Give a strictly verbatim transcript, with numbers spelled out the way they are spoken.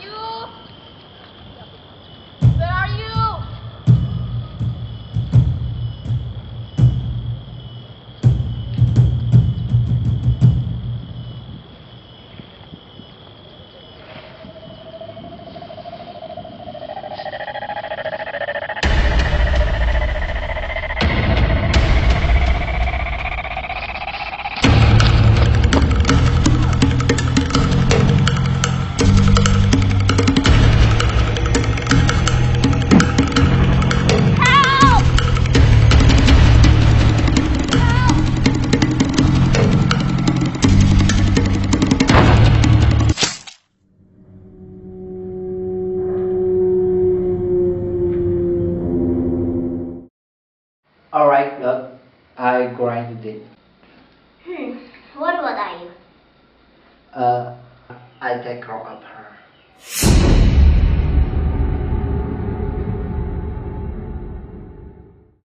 You? Where are you? Alright, look, I grind it. Hmm, what about you? Uh, I take care of her.